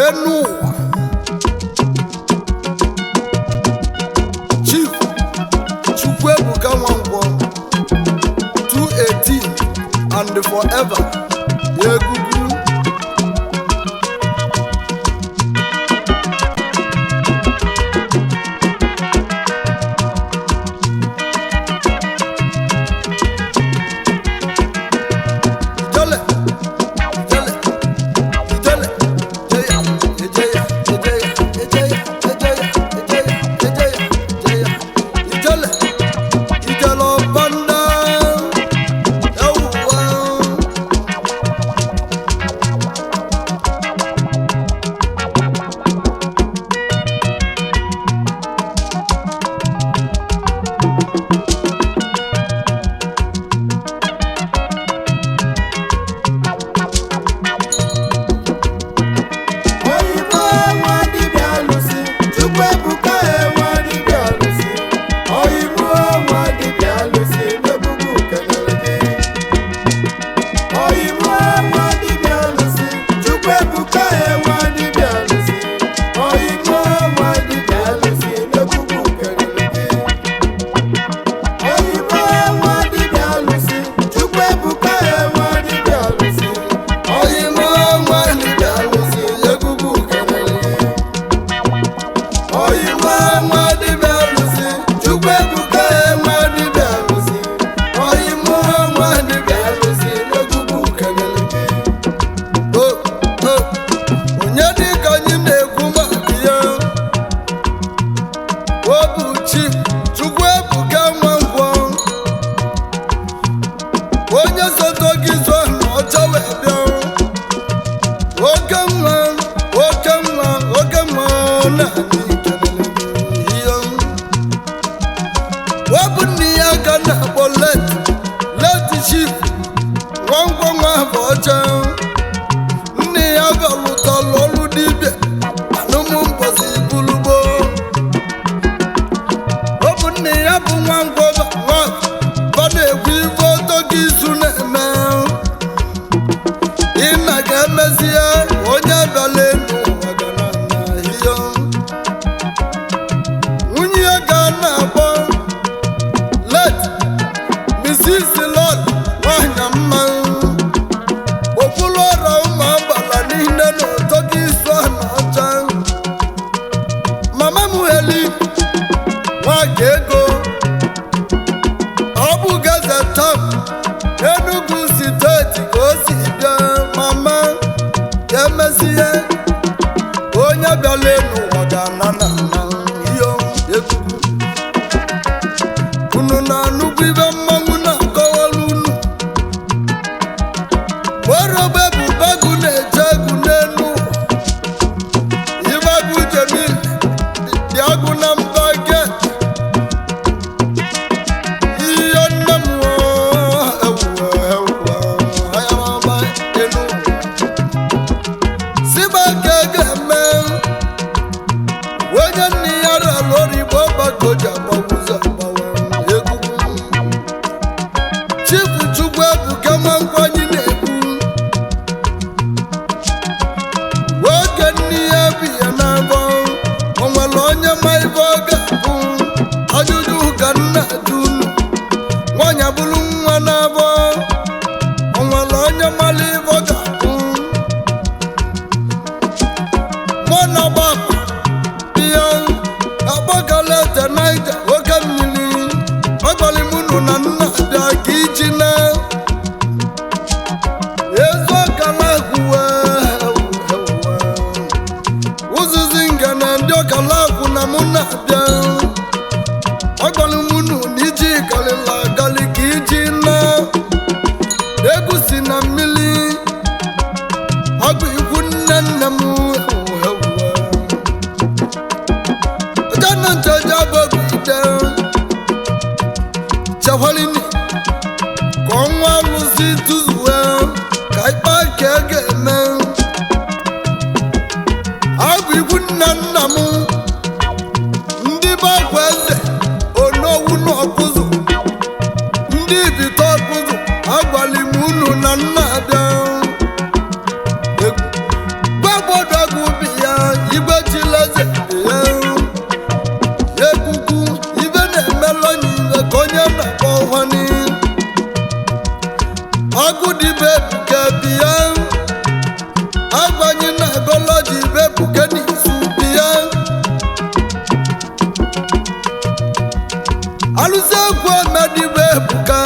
Enu ụwa. Chief Chukwuebuka Nwankwọ, 218 and forever. Egugu. Ijele, ijele, ijele, ejeya, ejeya, ejeya, ejeya, ejeya, ejeya, ejeya, ejeya, ijele, ijele ọbanda, ewuwa. Oyibo nwa dibịa alụsị, Chukwuebuka nwa dibịa alụsị. Oyibo nwa dibịa alụsị, n'Ebugu kelere gị. Oyibo nwa dibịa alụsị, Chukwuebuka nwa dibịa alụsị. Oyibo nwa dibịa alụsị, n'Ebugu kelere gị. Oyibo nwa dibịa alụsị, Chukwuebuka nwa dibịa alụsị. Oyimo nwa dibịa alụsị, Egugu kelere gị. Oyimo nwa dibịa alụsị, Chukwuebuka nwa dibịa alụsị. Oyimo nwa dibịa alụsị, Egugu kelere gị. O, o, onye dịka anyị na-ekwu maka ya? O bụ Chief Chukwuebuka Nwankwọ, onye soto gị so na ọcha wee bịa. Oke nwa, oke nwa, oke nwa, na anyị kelere gị ihe. Wepụ nne ya ka na-akpọ let let Chief Nwankwọ nwa bụ ọcha. Nne ya galụtalụ ọrụ dibịa anụmụmbọsi bulugbo. Ọ bụ nne ya bụ Nwankwọ nwa ba na-ekwu ife ọtọ gị izu na-eme. Ịna ga-emezi ya onye bịala elu ụwa ga na ihe. Nwunye ya ga na-akpọ let Mrs. Lord nwanyị mma okpuru ọra ụmụ agbala niile na ụtọ gị isu a na ọcha. Mama m heli nwaka ego ọ bụ gaza tam Enugu steeti ka o si bịa. Mama ka emezie onye bịala elu ụwa ga-ana na ana ihe. Egugu unu na-anụkwu ibe mmanwụ na-akọwara unu. Worobe bụ bagụ na-eche egwu n'elu ụwa. Ịbagụ jemil dị agụ na mba get ihe nne m sibaka ga-eme onye nne ya rara origbo ọgbakọ ji agbawụzọ agbawa. Egwugwu Chifu Chukwuebuka Nwankwọ anyị na-ekwu nwoke nne ya bi ya n'afọ. O nwere onye ma ife ọ ga-abụ? Ajụjụ ka nna jụ unu. Nwaanyị abụrụ nwa n'afọ, o nwere onye mara ife ọ ga-abụ? Mụ na gbapụ ihe agbakala ete Naija oke mmiri ọgbalị mụnụ na nna bịa ka iji na ezu ọkala kwuwe ụzụzi nga na ndị ọkala akwụ na mụ na-abịa ọgbalị mụnụ na iji kalịla akalị ka iji na egwu si na mmiri ọgụ ikwu nne nne m. Ọjọ́ ncheja bụ ide chekwalini ka ọnwa alụsị tụzuwe ka ikpe ka e ga-eme abụ ikwu nna nna m ndị be akwa eze. Agbanyi na gọlọji bebuke n'izu bịa. Alụsị egwu emedibe ebuka,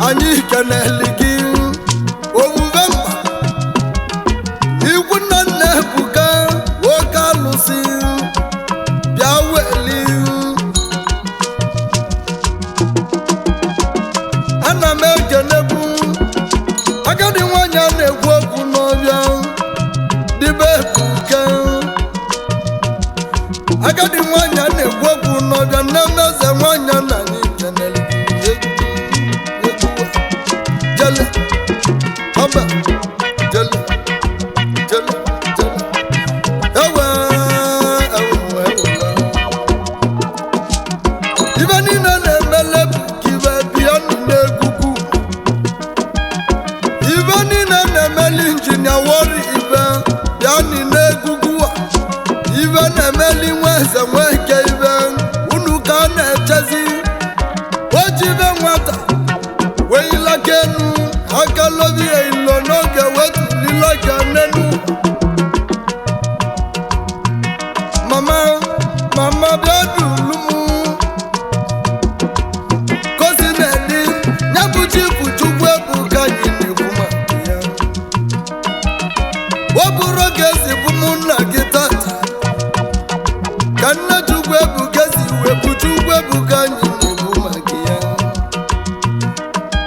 anyị keneli gị. Omume mma ikwu nna nna ebuka, nwoke alụsị bịa weli. Ana m ekenekwu agadi nwanyị a na-ekwu okwu n'ọbịa dịbe ebuka. Agadi nwanyị a na-ekwu okwu n'ọbịa, nne m eze nwanyị a na anyị kenere gị. Egwu, egwu, jele ọba, jele jele jele, ewe ewe ewe. Ibe niile na-emele bụ ka ibe bịa n'egwugwu. Ibe niile na-emeli injinia wọri ibe bịa n'egwugwu a. Ibe na-emeli nwa eze nweke ibe unu ka a na-echezi o ji ibe nwata weyilaka enu aka lobi ya ilo n'oge wetulilaka n'enu. Mama, mama, bịa dulu m kosi na-edi ya bụ chifu Chukwu ebuka. Anyị na-ekwu maka ya, ọ bụrụ oge esi bụ mụ nna gị tata ka nne Chukwu ebuka si wepụ Chukwu ebuka. Anyị na-ekwu maka ya,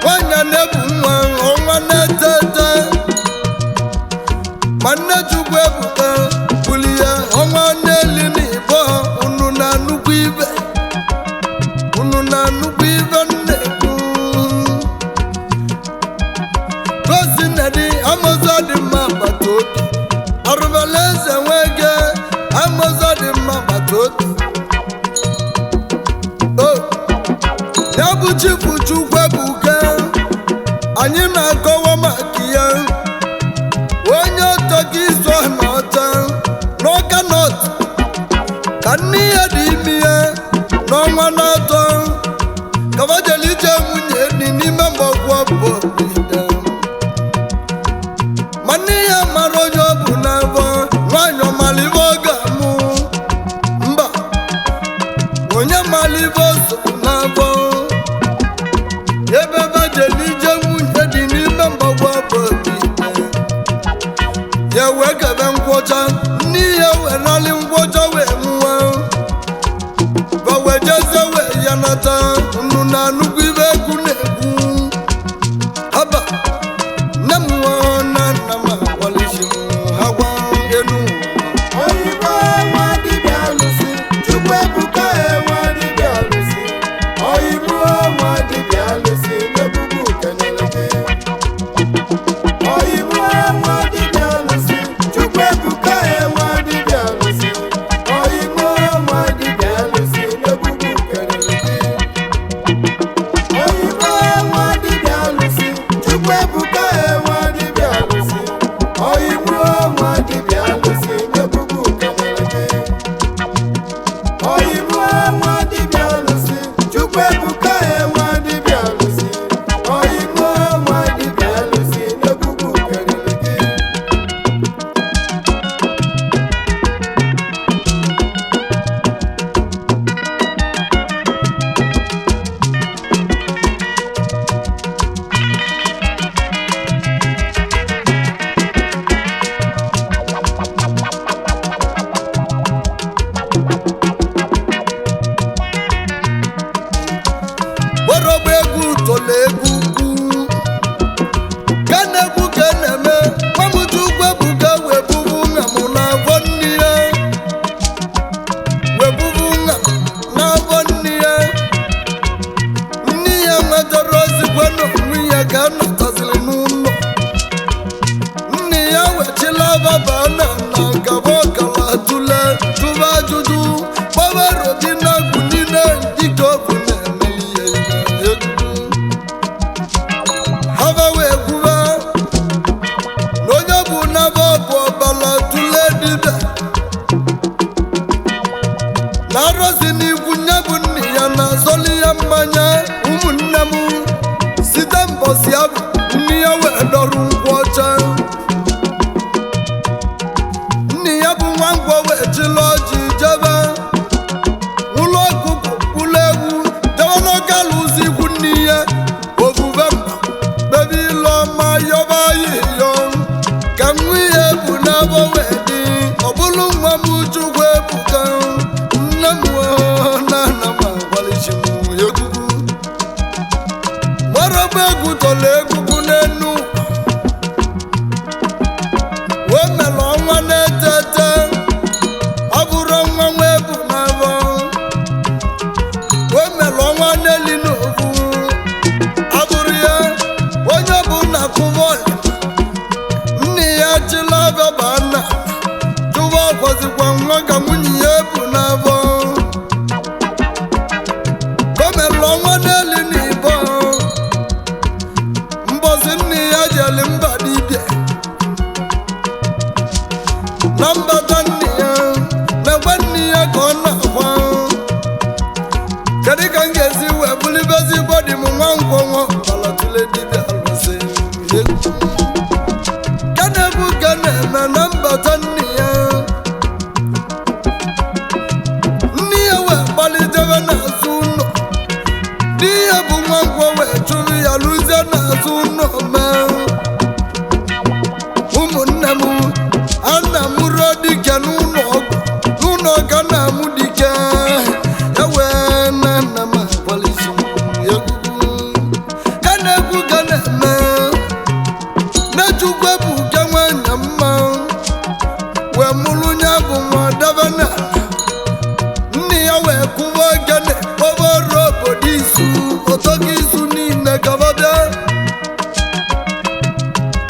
nwanyị na-ebu nwa ọnwa na-etete, ma nne Chukwu ebuka buli ya ọnwa na-eli n'ịbọ. Unu na nnukwu ibe, unu na nnukwu ibe nna-ekwu gosi na dị amụzọ dị mma agbata obi arụbala eze nwege amụzọ dị mma agbata obi o. Ya bụ chifu Chukwu ebuka anyị na-akọwa maka ya, onye ọtọ gị izu na ọcha n'ọka nọt ka nne ya dị ime ya n'ọnwa na-atọ kabajeli ije nwunye dị n'ime mgbọgwụ bụ ma nne ya mara onye ọ bụ n'afọ. Nwaanyị ọmala ibe ọ ga-amụ, mba, onye mara ibe o so n'afọ ebe bajeli ije nwunye dị n'ime mgbọgwụ bụ ya wee kebe nkwọcha nne ya wee nalị nkwọcha wee mụọ ba wee jezie wee ya nata. Unu na nnukwu ibe egwu na-egwu haba nne m nwa na nna m agbalịsi m ha gwa elu ụwa. Oyibo nwa dibịa alụsị, Chukwu ebuka nwa dibịa alụsị. Oyibo nwa dibịa alụsị, n'ebubu kenere gị. Oyibo nwa dibịa alụsị, Chukwu ebuka nwa dibịa alụsị. Oyibo nwa dibịa alụsị, n'ebubu kenere gị. Oyibo nwa dibịa alụsị, Chukwu ebuka nwa dibịa alụsị. Oyibo nwa dibịa alụsị, n'ebubu kenere gị. Oyibo nwa dibịa alụsị, Chukwu ebuka nwa dibịa alụsị. Oyibo nwa dibịa alụsị, n'ebubu kenere gị. Orogbo egwu tolo egwu ukwu ka na-egwu ka na-eme nwamụta ugwu ebuka wee bubu nna m n'afọ nne ya, wee bubu nna m n'afọ nne ya. Nne ya nwetara ozigbo n'onwe ya ka a nọtaziri n'ụlọ nne ya wechila baba na na gaba ọkala tule tụba ajụjụ kpọba robi na agwụ niile dịka ọ bụ na-emeli ya ihe egwu hava wee gwuba na onye bụ naba bụ ọbala tule dibịa na arọzi n'ikwu nye bụ nne ya na-azọli ya mmanya. Ụmụnne m, site mbọsi abụ nne ya wee dọrọ nkwụ ọcha. ya ebu n'abọ wee dị ọ bụrụ nwa m Chukwu ebuka nne m na nna m agwalichi m egwugwu gbarọba egwu tọrọ egwugwu n'enu wee mere ọnwa na-etete ọ bụrụ nwa nwa ebu n'abọ wee mere ọnwa n'eli n'obu ọ bụrụ ya onye bụ nna kụvọl nne ya chịla abịa nna jụwa kwazikwa nwa ka nwunye ya ebu n'abọ gọọmenti ọnwa n'eli n'ibọ mbọsị nne ya jeli mba dibịa na mbata nne ya na-ekwe nne ya ka ọ na-akwa kedu ka m ga-esi wee bulibezi bọdị m nwa nkwọnwọ balatule dibịa alụsị kenebu ka na-eme na mbata nne ya nne ya wee gbalitebe n'azụ ụlọ di ya bụ nwa nkwọ wee chụrụ ya lụzie n'azụ ụlọ mee ụmụnne m ana mụrụ dike n'ụlọ ọgwụ n'ụlọ ka na amụ dike ewee na nna m agbalịsi m egwugwu ka na-egwu ka na-eme na-echukwu ebuka nwanyị mma wee mụrụ ya bụ nwa debe na nne ya wee kụwa ogene kpọbọrọ obodo isu ọtọgị isu niile gaba bịa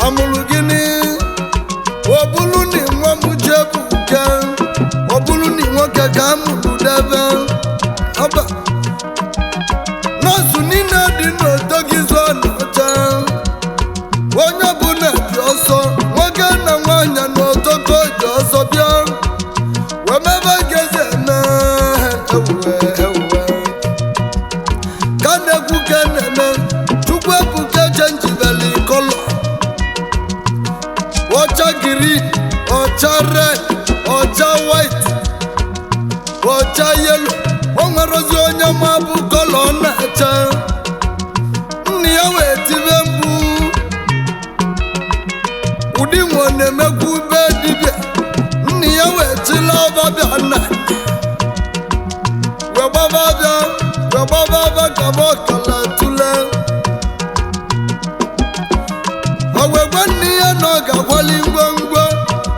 amụrụ gịnị ọ bụrụ na nwa m Chiebuka ọ bụrụ na nwoke ka amụrụ debe ọba nọọsụ niile dị n'otogi zụọ n'ọcha onye ọbụla ji ọsọ nwoke na nwaanyị n'otoko ji ọsọ bịa wee mebe gezi eme ewuwe ewuwe ka na-ekwu ka na-eme Chukwu ebuka chenjibeli kọlọ ọcha green ọcha red ọcha white ọcha yelo o nwerozi onye ma bụ kọlọ ọ na-acha nne ya wee tibe mgbu ụdị nwe ọ na-emekwu be dibịa nne ya wee chila ọbabịa nna wee gbaba bịa wee gbaba bịa ka bụ ọkala tule ogwegwe nne ya na ọ ga-akwali ngwongwo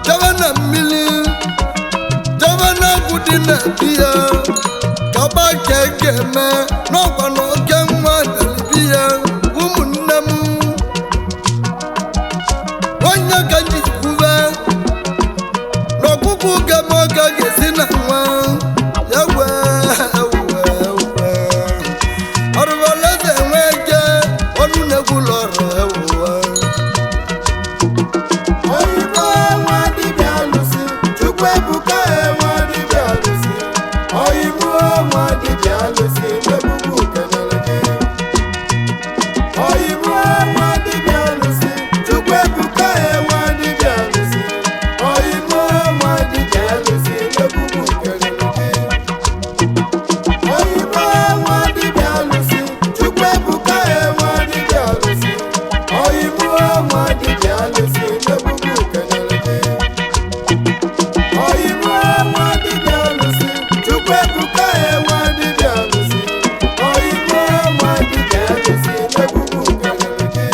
jebe na mmiri jebe na agwụ dị na di ya kaba ka e ga-eme n'ọkwa na oke nwa dalibi ya ụmụnne m onye ka ji kwube n'ọkpụkpụ gem ọka ga-esi na nwa ya wee wee wee ọrụbalaeze nwee ike ọnụ na-egwula ọrụ ewuwe. Oyibo nwa dibịa alụsị, Chukwu ebuka nwa dibịa alụsị. Oyibo nwa dibịa alụsị, Ebuka kelere gị. Oyibo nwa dibịa alụsị, Chukwu ebuka nwa dibịa alụsị. Oyibo nwa dibịa alụsị, Ebuka kelere gị. Oyibo nwa dibịa alụsị, Chukwu ebuka nwa dibịa alụsị. Oyibo nwa dibịa alụsị, Ebuka kelere gị. Oyibo nwa dibịa alụsị, Chukwu ebuka nwa dibịa alụsị. Oyibo nwa dibịa alụsị, Ebuka kelere gị.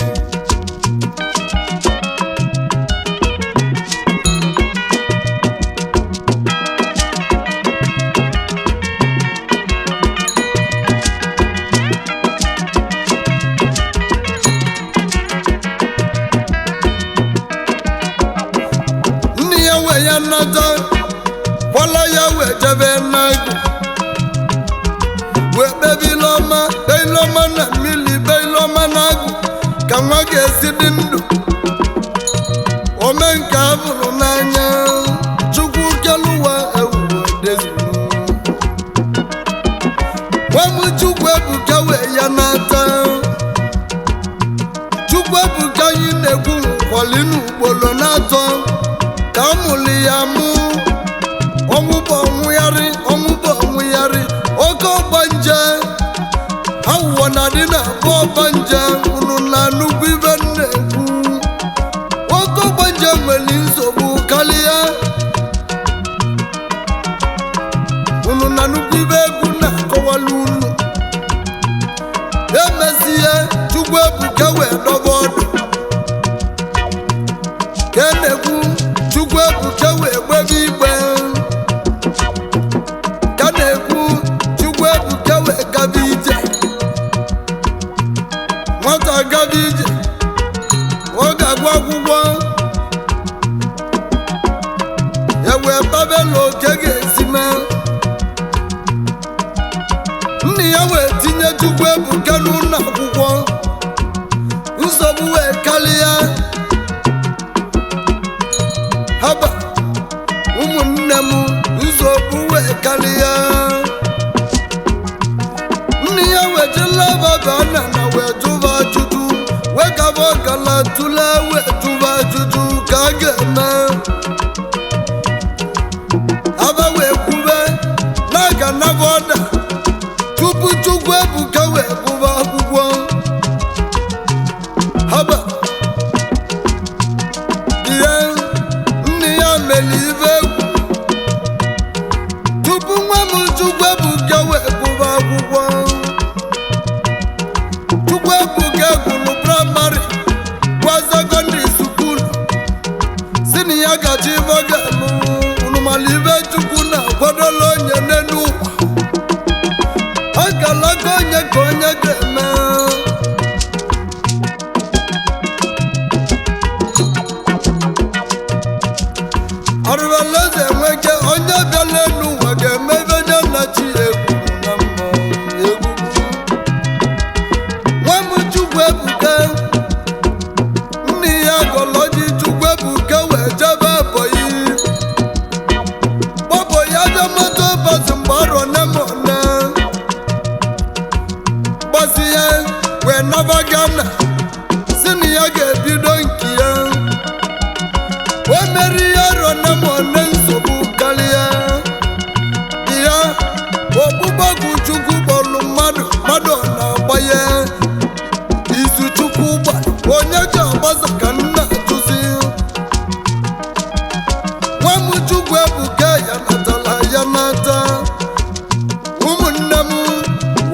Nne ya wee ya nata kwala ya wee jebe n'agụ wee kpebe ileọma kpee ileọma na mmiri kpee ileọma n'agụ ka nwa ga-esi dị ndụ ome nke a bụrụ n'anya Chukwu keluwa ewuwe dezuru nwa m Chukwu ebuka wee ya nata Chukwu ebuka anyị na-ekwu nkwalinu ugboro na-atọ ka a mụrụ ya mụ ọnwụ bụ ọnwụgharị ọnwụ bụ ọnwụgharị oke ọgbanje awụọ na adị na abụ ọgbanje unu na nnukwu ibe m na-ekwu oke ọgbanje nwere nsogbu. Ebuka wee dọba ọdụ ka na-ekwu. Chukwu Ebuka wee gbebe igbe ka na-ekwu. Chukwu Ebuka wee gaba ije. Nwata gaba ije, ọ ga-agụ akwụkwọ ya wee babela oke ga-esi mee. Nne ya wee tinye Chukwu Ebuka n'ụlọ akwụkwọ. Nsogbu wee karịa. Haba, ụmụnne m, nsogbu wee karịa. Nne ya wee jela baba na na wee jụba ajụjụ, wee gaba ọgala tụle, wee jụba ajụjụ ka a ga-eme. Aba wee kwube na aga naba ọda tupu Chukwu Ebuka wee gụba akwụkwọ. Haba, ihe nne ya mere ibe egwu tupu nwa m Chukwu Ebuka wee gụba akwụkwọ. Chukwu Ebuka gụrụ primary, gwa secondary school, si na ya gaji ibe ọ ga-alụ. Unu mara ibe Chukwu na-akwadola onye n'elu ụwa, akalaga onye ka onye ga-eme. Arụbalaeze enweke onye bịala elu ụwa ga-emebe nye nna chi ya egwuru na mmụọ egwugwu. Nwa m Chukwu Ebuka, nne ya gọlọji Chukwu Ebuka wee jebe Ebonyi, gbọbọ ya bịa moto bọsụ mgbe arọ ne ma one gbasi ya wee naba Ghana, si na ya ga-ebido nke ya. O meri ya arọ ne ma one, nsogbu karịa ya. Okpukpọgwụ Chukwu kpọrọ mmadụ, mmadụ ọ na-agbanye izu Chukwu gba onye ji agbasa ka nna jụzi. Nwa m Chukwu Ebuka ya natara ya nata. Ụmụnne m,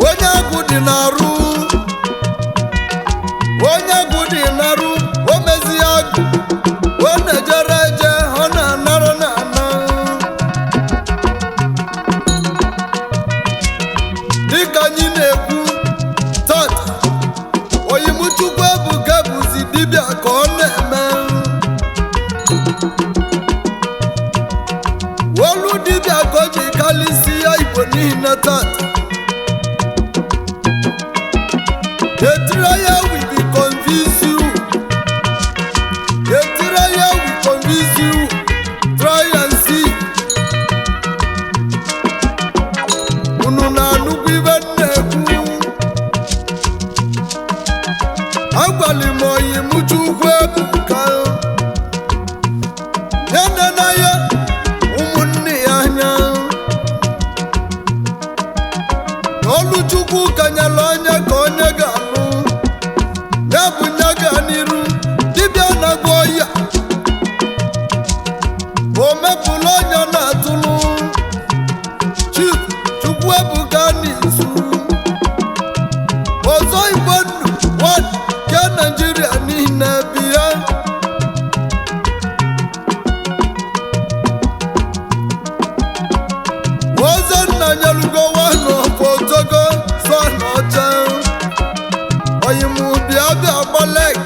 onye agwụ dị n'arụ, onye agwụ dị n'arụ, o mezie agụ, ọ na-ejere eje, ọ na-anara na-ana. Dịka anyị na-ekwu tata, oyimuchukwu Ebuka bụzi dibịa ka ọ na-eme. Olu dibịa ka o ji kalịsị ya Igbo niile tata. The trial will be convince you. The trial will convince you. Try and see. Unu na-anụkwu ibe m na-ekwu. Agwali m oyi m Chukwu Ebuka ya nene ya ụmụnne ya anya n'ọlụ Chukwu kanyere onye ka onye ga-alụ ya bụ nya ga n'iru dibịa na-agwọ ya, o mepụrụ onye na-atụlụ. Chief Chukwu Ebuka n'izu ọzọ, Igbo ndụ one ke Naijiria niile bi ya. Ọzọ nna nyelugo nwanne otogo sọ na ọcha oyimu bịa bịa gbalek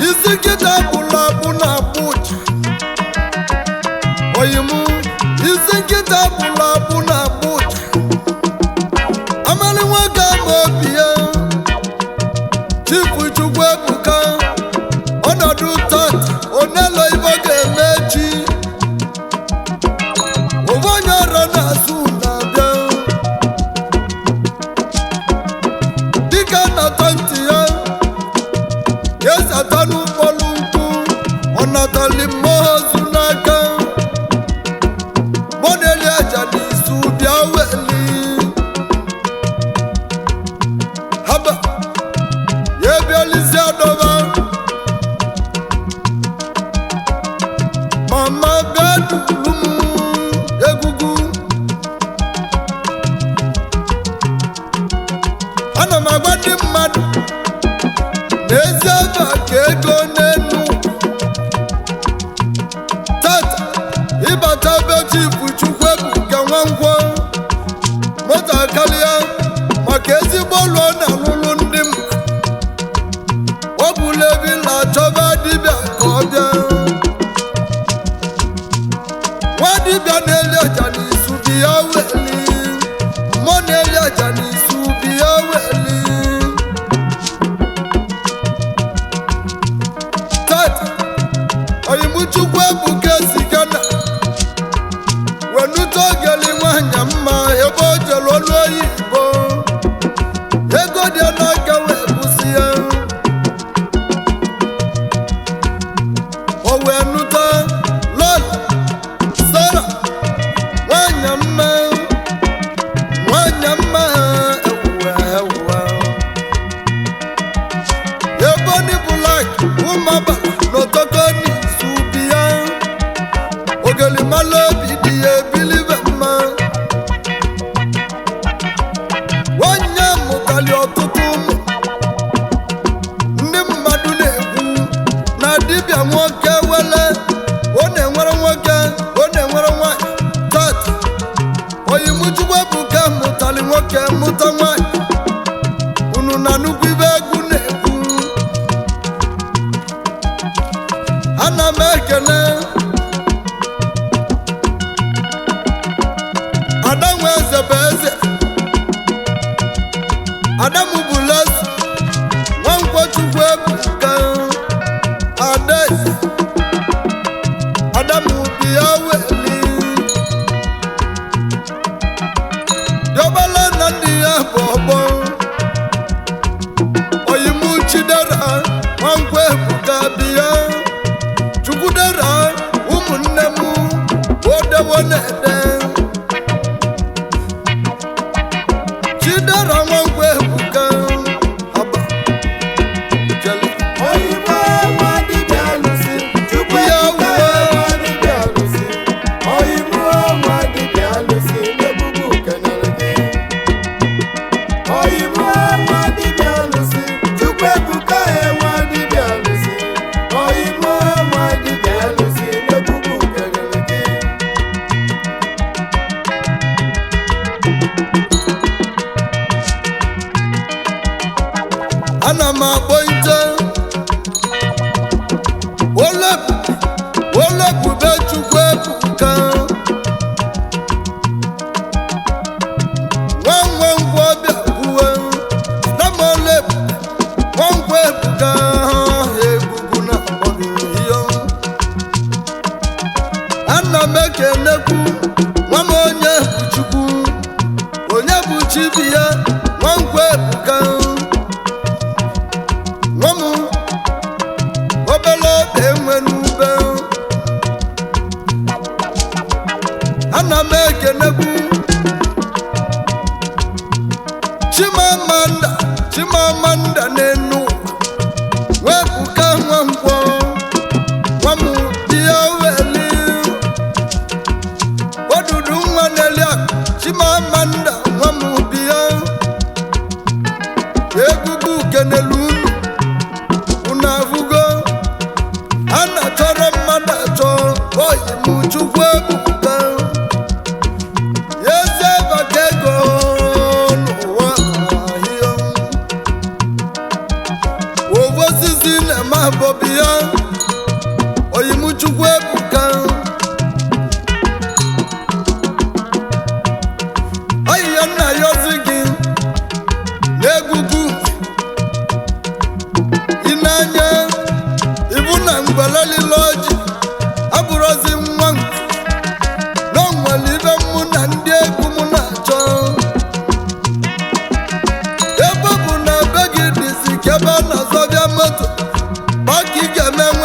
isi nkịta bụla abụ na abụ ụcha oyimu isi nkịta bụla abụ na abụ ụcha amali nwoke ama obi ya. Chifu Chukwu Ebuka, ọnọdụ tata onelo ibo ga-eme echi. Ofu onye ọrụ na-asụ na-abịa dịka nnata ntị ya ka esi ata n'ụkpọlụ nkwụ. Ọ natali mmụọ ozu n'aka mọdeli aja n'izu bịa weli haba ya ebialisi adọba. Mama bịa duru m egwugwu. ka ego n'enu. Tata ịbata be Chifu Chukwuebuka Nwankwọ, moto karịa maka ezigbo ụlọ ọ na-alụlụ ndị m. Ọ bụla ebe ị na-achọba dibịa ka ọ bịa. Nwa dibịa na-eli ọja n'isu bi ya weli, mmụọ na-eli ọja n'isu bi ya weli. Tata oyimuchukwu ebuka si Ghana wenute ogeli nwanyị mma ebe o jere olu oyibo, ego dị n'aka wee kwụsị ya. O wee nute Lola Sara nwanyị mma, nwanyị mma ewuwe ewuwe eboni bulak ụmaba n'otoko n'izu bi ya. Ogelimala obi dị ya ebilibe mma. Onye mụtali ọtụtụ ụmụ. Ndị mmadụ na-ekwu na dibịa nwoke wele, ọ na-enwere nwoke, ọ na-enwere nwanyị. Tata oyimuchukwu ebuka mụtali nwoke, mụta nwanyị. Unu na nnukwu ibe egwu na-ekwu. Ana m ekene ada nwe eze bụ eze Adamu Bulesi Nwankwọ Chukwu Ebuka Adaeze Adamu bịa weli. Diọbala na ndị ya bụ ọgbọ Oyimu Chidera Nwankwọ Ebuka bịa Chukwudera ụmụnne m odewo na-ede. Chidera Nwankwọ Ebuka aba jele. Oyibo nwa dibịa alụsị, Chukwu Ya ebuka uwe. nwa dibịa alụsị. Oyibo nwa dibịa alụsị, n'ebubu kenere gị. Oyibo nwa dibịa alụsị, Chukwu ebuka nwa dibịa alụsị. Oyibo nwa dibịa alụsị, n'ebubu kenere gị. Ana m akpọ ite olebube Chukwu Ebuka nwa nwa nkwọ bịa kwuwe na m olebu Nwankwọ Ebuka egugu na akpọ gị ihe. Ana m ekenekwu nwa m onye bụ Chukwu, onye bụ chi bi ya. Nwankwọ Ebuka nwa m obere obi enwe n'ube. Ana m ekenekwu Chimamanda, Chimamanda n'enu Nwebuka Nwankwọ nwa m bịa weli odudu nwa n'eli akụ. Chimamanda nwa m bịa egugu kenelu unu. Unu afụgo a na-achọrọ mmadụ achọ oyi m Chukwu Ebuka eze baka ego n'ụwa ahịa ovu osisi na-eme abọbi ya oyi m Chukwu Ebuka ahịhịa nna ya ozi gị na-egugu ị na-anya ibu na mgbalelile ọjị abụrụzi nwa m na o nwere ibe mụ na ndị egwu m na-achọ ebe ọ bụ na be gị dịzi ka ebe a na-azọbịa moto maka ị ga-eme.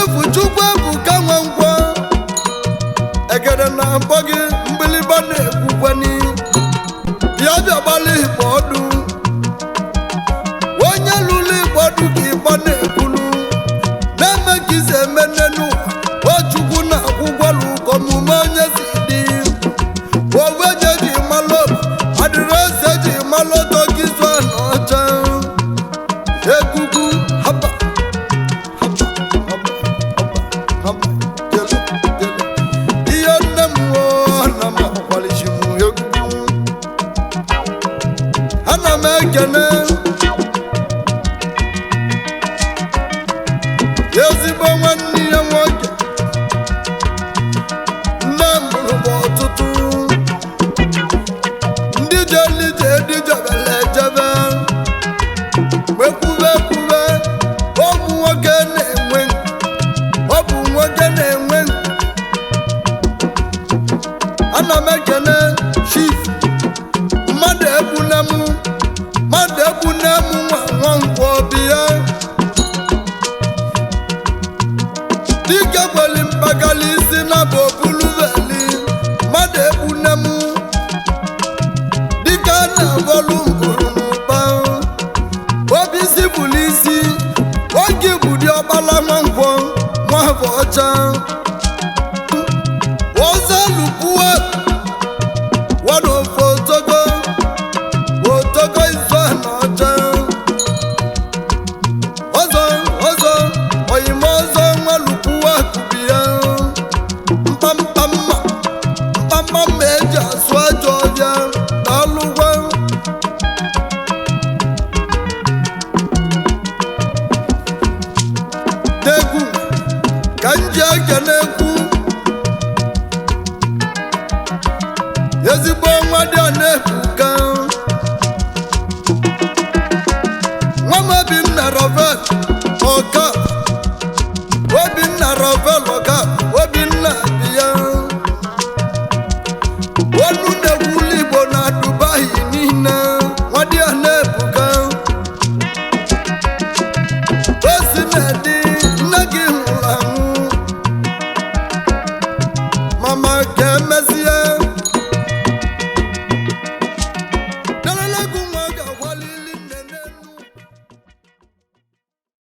Chifu Chukwuebuka Nwankwọ, egede na mbọ gị mgbịlịgba na-ekwukwani. Bịa bịa gbalị igbo ọdụ, onye lụrụ igbo ọdụ ka igbo na-ekwulu na-eme ka isi eme n'elu ụwa. Ochukwu na akwụkwọlụ ka omume onye si dị. Oweje ji malụ adịrịsị eji malụ tọkizu na ọcha ekuku haba haba haba haba haba jele jele. Ihe nne m nwụọ na m akwalichi m egwu. Ana m ekene ezigbo nwanne ya nwoke, nne m mụrụ m ọtụtụ ndị jelije dịjebele ejebe mekwube kwube. Ọ bụ nwoke na-enwe, ọ bụ nwoke na-enwe. Ana m ekene Chief mmadụ egbuna m, mmadụ egbuna m nwa Nwankwọ bi ya. Dike kweli mpakali isi na bụ obuluveli mmadụ egbuna m. Dike a na-agọlụ ngwuru n'ụba obi isi bụlụ isi oge budi ọkpala Nwankwọ nwafọ ọcha ọzọ lupuwe wọnọfọ otogo otogo ife na ọcha ọzọ ọzọ oyime ọzọ nwalupuwe kubi ya mkpamkpa mma mkpamkpa mma eji asụ ajọ ọbịa daalụgwa. N'egwu ka m ji ekene ekwu ezigbo nwa dị a na-ebuka nwa m Obinna Ravel ọka Obinna Ravel